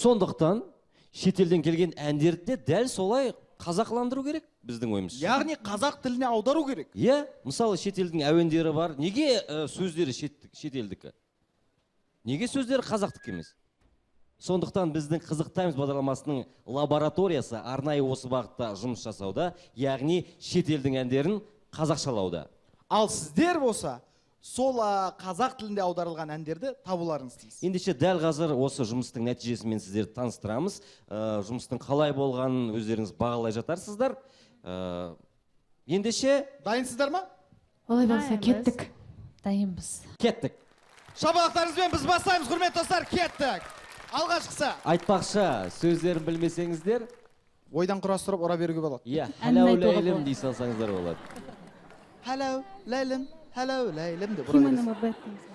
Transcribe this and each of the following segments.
Сондықтан шетелден келген әндерді де дәл солай қазақыландыру керек біздің ойымызша. Яғни қазақ тіліне аудару керек. Иә, мысалы шетелдің әуендері бар. Неге сөздері шетелдікі? Неге сөздері қазақтікі емес? Сондықтан біздің Қызық Таймс бағдарламасының лабораториясы арнайы осы бағытта жұмыс жасауда, яғни шетелдің әндерін қазақшалауда. Ал сіздер болса, сол қазақ тілінде аударылған әндерді табуларыңыз тиіс. Ендеше дәл қазір осы жұмыстың нәтижесімен сіздерді таныстырамыз. Жұмыстың қалай болғанын өздеріңіз бағалай жатарсыздар. Ендеше дайынсыздар ма? Олай болса кеттік. Дайынбыз. Кеттік. Шапалақтарыңызбен біз бастаймыз, құрметті достар, кеттік. Алғашқысы. Айтпақшы, сөздерін білмесеңіздер, ойдан құрастырып ұра беруге болады. Иә, халау ләйлім дей салсаңыздар болады. Халау ләйлім, халау ләйлім деп ұра бересіз.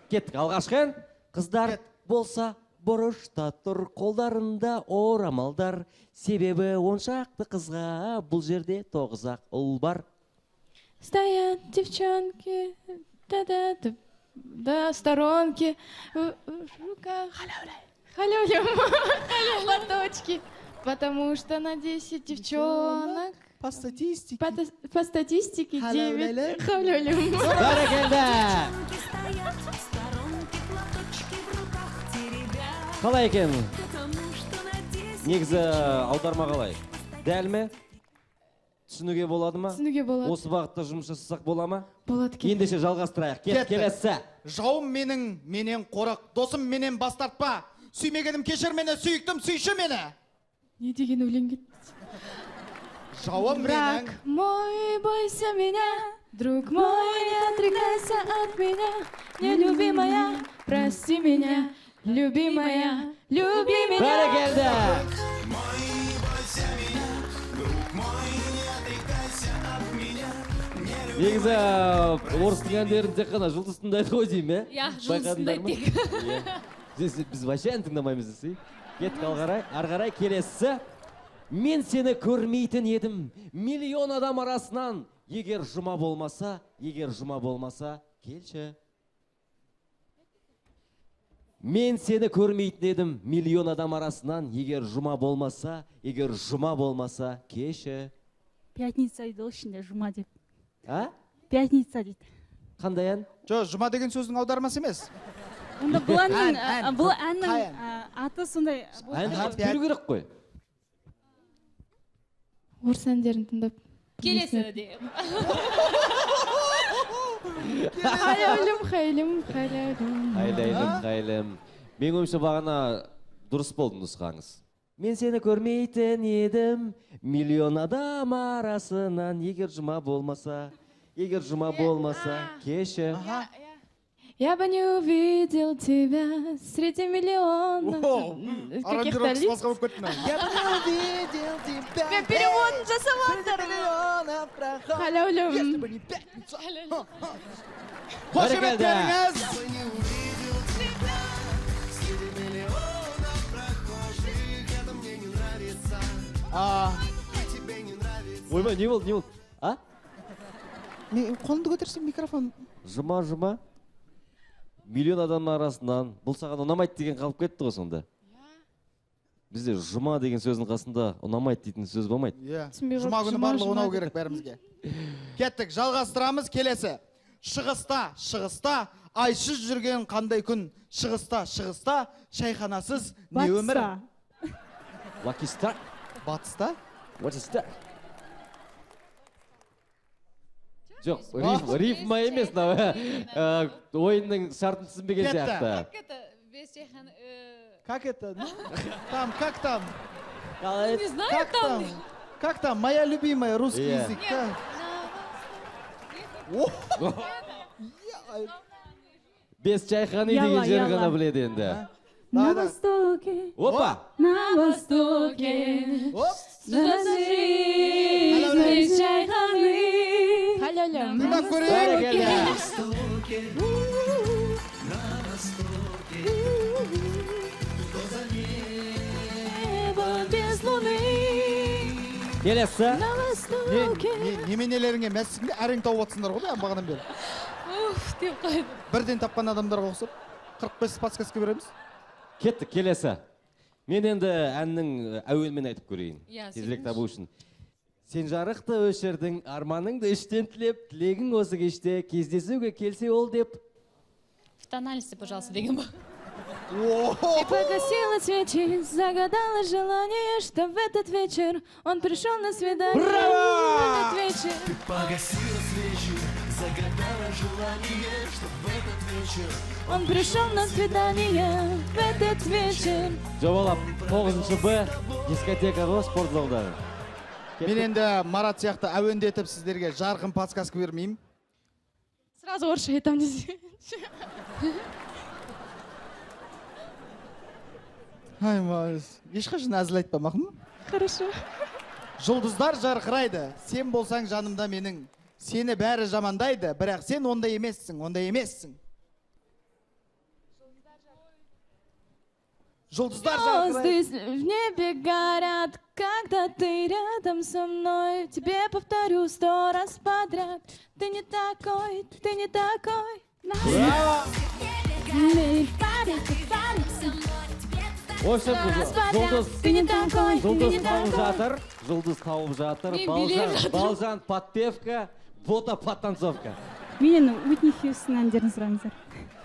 Кеттік, алғашқы ән. Қыздар болса бұрышта тұр, қолдарында орамалдар. Себебі 10 шақты қызға бұл жерде 9-ақ ұл бар. Стоят девчонки, да-да, да, сторонки, в руках. Халю-лю, платочки. Потому что на 10 девчонок. По статистике. По статистике 9. Халю-лю. Бәрекелді! Қалай екен? Негізі аударма қалай? Дәл ме? Түсінуге болады ма? Түсінуге болады. Осы бағытта жұмыс жасасақ бола ма? Болады. Ендеше жалғастырайық. Кет, келесі. Жауым менің, менен қорық, досым менен бас тартпа. Сүймегенім кешір мені, сүйіктім сүйші мені. Не деген өлең кетті? Жауым менің. Враг мой, бойся меня, друг мой, не отрекайся от меня, нелюбимая, прости меня, любимая, люби меня. Бәрекелді! Бойся меня, друг мой, не отрекайся от меня. Негізі орыстың әндерін тек қана Жұлдыз тыңдайды ғой деймін, иә? Иә, Жұлдыз Байқадыңдар ма? тыңдайды тек. Иә. Біз вообще ән тыңдамаймыз десей. Кеттік ары қарай, ары қарай келесі. Мен сені көрмейтін едім миллион адам арасынан. Егер жұма болмаса, егер жұма болмаса, келші. Мен сені көрмейтін едім миллион адам арасынан. Егер жұма болмаса, егер жұма болмаса, кеші. Пятница дейді ғой ішінде жұма деп. А? Пятница дейді. Қандай ән? Жоқ, жұма деген сөздің аудармасы емес. Онда бұл әннің, Ән, ән. бұл әннің Қай ән? аты сондай. Әнді айтып беру керек қой. Орыс әндерін тыңдап. Келесі де. Халялым, хайлым, халялым. Хайлайлым, хайлым. Менің ойымша бағана дұрыс болды нұсқаңыз. Мен сені көрмейтін едім миллион адам арасынан. Егер жұма болмаса, егер жұма болмаса, кеші. Я бы не увидел тебя среди миллионов каких-то Аранжировкасы лиц. басқа болып кетті мынау. Я бы не увидел тебя. Мен перевод жасап среди миллионов прохожих. Халялым. Если бы не пятница. Қошеметтеріңіз. Я бы не увидел тебя среди миллионов прохожих. Это мне не нравится. А, И тебе не нравится. Ойбай, не болды, не болды? А? Мен қолымды көтерсем микрофон. Жұма, жұма. Миллион адамның арасынан бұл саған ұнамайды деген қалып кетті ғой сонда. Бізде жұма деген сөздің қасында ұнамайды дейтін сөз болмайды. Иә. Түсінбей Жұма қалдым. күні Жұма, барлығы жұма ұнау деп. керек бәрімізге. Кеттік, жалғастырамыз келесі. Шығыста, шығыста, айсыз жүрген қандай күн? Шығыста, шығыста, шайханасыз не өмір? Батыста. Lucky Star. Батыста? What is that? Жоқ, рифма емес мынау. Ойынның шартын түсінбеген Кетті. сияқты. Как это? Без чайханы. Как это? Ну, там, как там? Қалай? Не знаю Как там. там? Как там? Моя любимая русский Иә. язык. Как? О! Без чайханы Яла, деген жер яла. ғана біледі енді. На Да, да. востоке, Опа! на востоке, Оп! за жизнь без чайханы. Халялым. Тыңдап көрейік. Бәрекелді. Востоке, на востоке, что за Небо без луны. Келесі. На Не, востоке. неменелеріңе мәссің де әрең тауып отырсыңдар ғой бәрін бағанадан бері. Уф, деп қойдым. Бірден тапқан адамдарға ұқсап 45 подсказка береміз. Кеттік, келесі. Мен енді әннің әуенімен айтып көрейін. Тезірек табу үшін. Сен жарықты өшірдің, арманыңды іштен тілеп, тілегің осы кеште кездесуге келсе ол деп. В тональности, пожалуйста, деген ба. Ты погасила свечи, загадала желание, что в этот вечер он пришел на свидание. Браво! В этот вечер. Ты погасила свечи, загадала желание, что в этот вечер он пришел на свидание. В этот вечер. Жобалап 9 Б дискотека ғой, спорт залдағы. Мен енді Марат сияқты әуендетіп сіздерге жарқын подсказка бермеймін. Сразу орысша айтамын десе. Ай, молодец. Ешқашан әзіл айтпа, мақұл ма? Хорошо. Жұлдыздар жарқырайды, сен болсаң жанымда менің. Сені бәрі жамандайды, бірақ сен ондай емессің, ондай емессің. Жұлдыздар жарқырайды. Звезды в небе горят, когда ты рядом со мной. Тебе повторю 100 раз подряд. Ты не такой, ты не такой. Браво! Жұлдыз тауып жатыр, жұлдыз тауып жатыр. Балжан подпевка, бота подтанцовка. Менен Уитни Хьюстон әндерін сұраңыздар.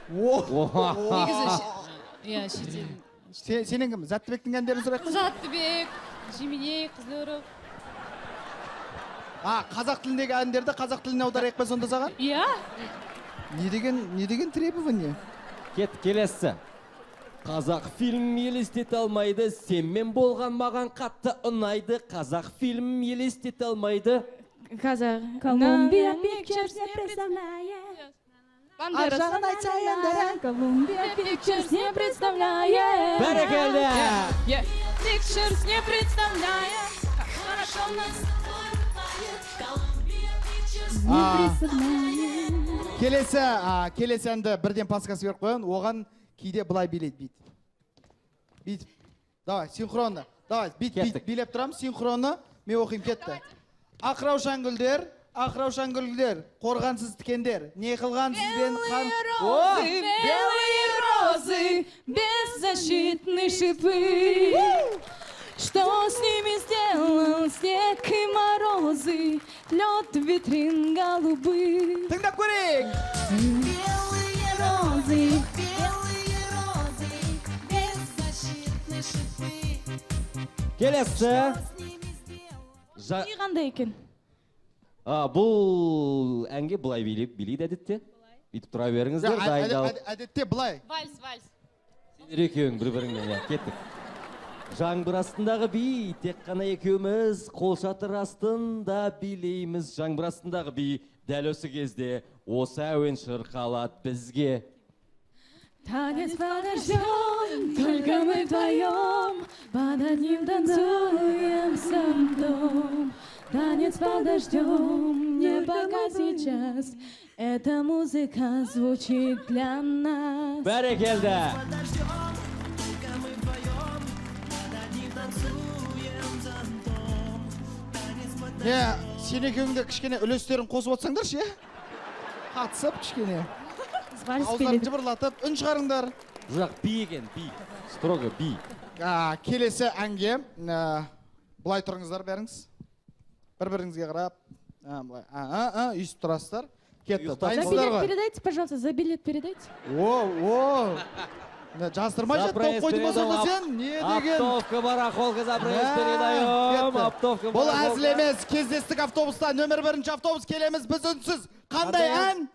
Негізі, иә, шетел. Сенен кім? Заттыбектің әндерін сұрайық па? Заттыбек, Жеменей, Қызылөрік. А, қазақ тіліндегі әндерді қазақ тіліне аударайық па сонда саған? Иә. Не деген требование? Кет, келесі. Қазақ фильм елестете алмайды, сенмен болған маған қатты ұнайды. Қазақ фильм елестете алмайды. Қазақ. Колумбия Пикчерс не представляет. Аржағын айтса енді. Колумбия Пикчерс не представляет. Бәрекелді! Пикчерс не представляет. Как хорошо нас не представляет. Келесі әнді бірден подсказка беріп қояйын. Оған кейде былай билейді, бүйтіп. Бүйтіп. Давай, синхронно. Давай, бүйтіп билеп тұрамыз, синхронно. Мен оқимын, кетті. Ақ раушан гүлдер, ақ раушан гүлдер, қорғансыз тікендер, не қылған сізбен қан... Белые розы, беззащитные шипы. Что с ними сделал снег и морозы, лед витрин голубых. Тыңдап көрейік! Белые розы, Келесі. Не қандай екен? Бұл әнге былай билейді әдетте. Бүйтіп тұра беріңіздер, дайындалып. Әдетте былай. Вальс, вальс. Сендер екеуің бір-біріңмен, кеттік. Жаңбыр астындағы би, тек қана екеуміз қол шатыр астында билейміз. Жаңбыр астындағы би, дәл осы кезде осы әуен шырқалады бізге. Танец подождем, только мы вдвоем, под одним танцуем зонтом. Танец подождем, не пока сейчас, эта музыка звучит для нас. Бәрекелді! Не, сен екеуің де кішкене үлестерін қосып отырсаңдаршы, е? Қатысып кішкене. Ауыздарын жыбырлатып, үн шығарыңдар. Жоқ, би екен, би. Строго би. Келесі әнге былай тұрыңыздар бәріңіз. Бір-біріңізге қарап, былай, үйісіп тұрасыздар. Кетті. За билет передайте, пожалуйста, за билет передайте. О, Жаздырмай жаттап қойдың ба сонда сен? Не деген? Оптовка барахолка за проезд передаем. Оптовка барахолка. Бұл әзіл емес. Кездестік автобуста, нөмір 1 автобус келеміз. Біз үнсіз. Қандай ән?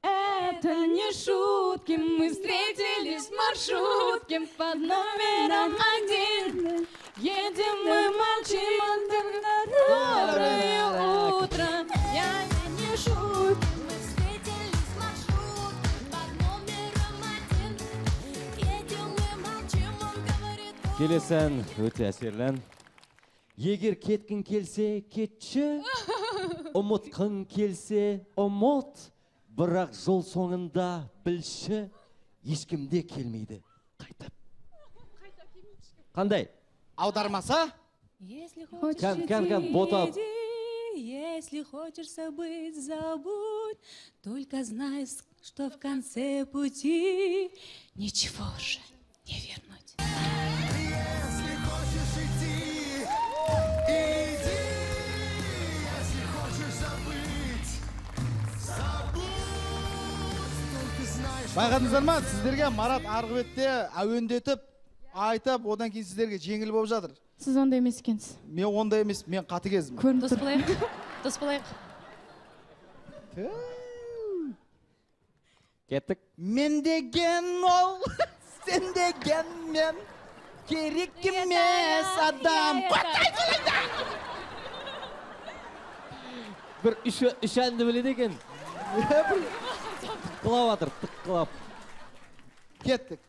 Это не шутки, мы встретились в маршрутке под номером 1. Едем мы, молчим, доброе утро. Я не шутки, мы встретились в маршрутке под номером 1. Едем мы, молчим, он говорит. Келесі ән өте әсерлі ән. Егер кеткің келсе, кетші, ұмытқың келсе, ұмыт. Бірақ жол соңында білші, ешкімде келмейді қайтып. Қандай? Аудармаса? Если хочешь идти, если хочешь забыть, забудь. Только знай, что в конце пути ничего уже не вернуть. Байқадыңыздар ма, сіздерге Марат арғы бетте әуендетіп айтып, одан кейін сіздерге жеңіл болып жатыр. Сіз ондай емес екенсіз. Мен ондай емес, мен қатыгезмін. Көрініп Дос тұр. болайық. Дос болайық. Кеттік. Мен деген ол, сен деген мен, керек емес адам. Бір үш әнді біледі екен. Тыққылап жатыр, тыққылап. Кеттік.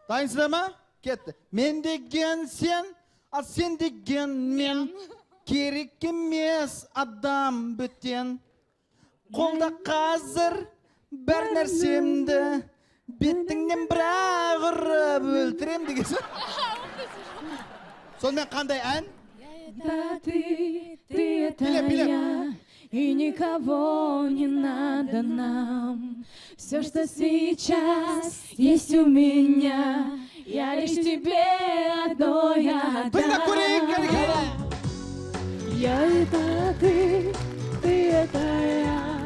Дайынсыздар ма? Кетті. Мен деген сен, ал сен деген мен, керек емес адам бөтен. Қолда қазір бір нәрсемді, бетіңнен бірақ ұрып өлтірем деген. Сонымен қандай ән? Да ты, ты это Билеп, билеп. я, и никого не надо нам. Все, что сейчас есть у меня, я лишь тебе одной Тыңдап көрейік, отдам. кәнекей. Я это ты, ты это я,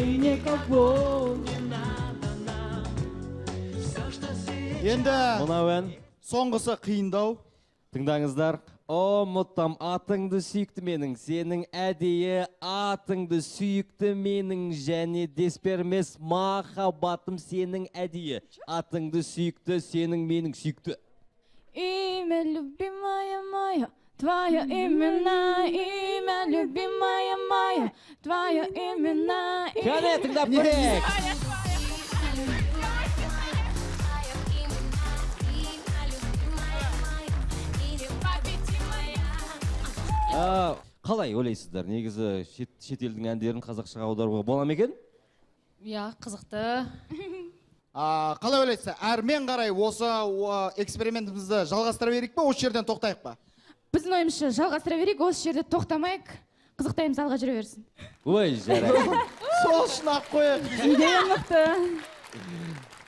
и никого не надо нам. Енді Мынау ән. Соңғысы қиындау. Тыңдаңыздар. Ұмытам атыңды сүйікті менің, сенің әдейі атыңды сүйікті менің, және дес бермес махаббатым сенің әдейі атыңды сүйікті, сенің менің сүйікті. Имя любимое мое, твое именно, имя любимое мое, твое именно. Кәне, тыңдап көрейік. Қалай ойлайсыздар, негізі шетелдің әндерін қазақшаға аударуға бола ма екен? Иә, қызықты. Қалай ойлайсыз, әрмен қарай осы экспериментімізді жалғастыра берейік пе, осы жерден тоқтайық па? Біздің ойымызша жалғастыра берейік, осы жерде тоқтамайық, қызықтаймыз, алға жүре берсін. Ой, жарайды. Сол үшін ақ қояйық. Идея мықты.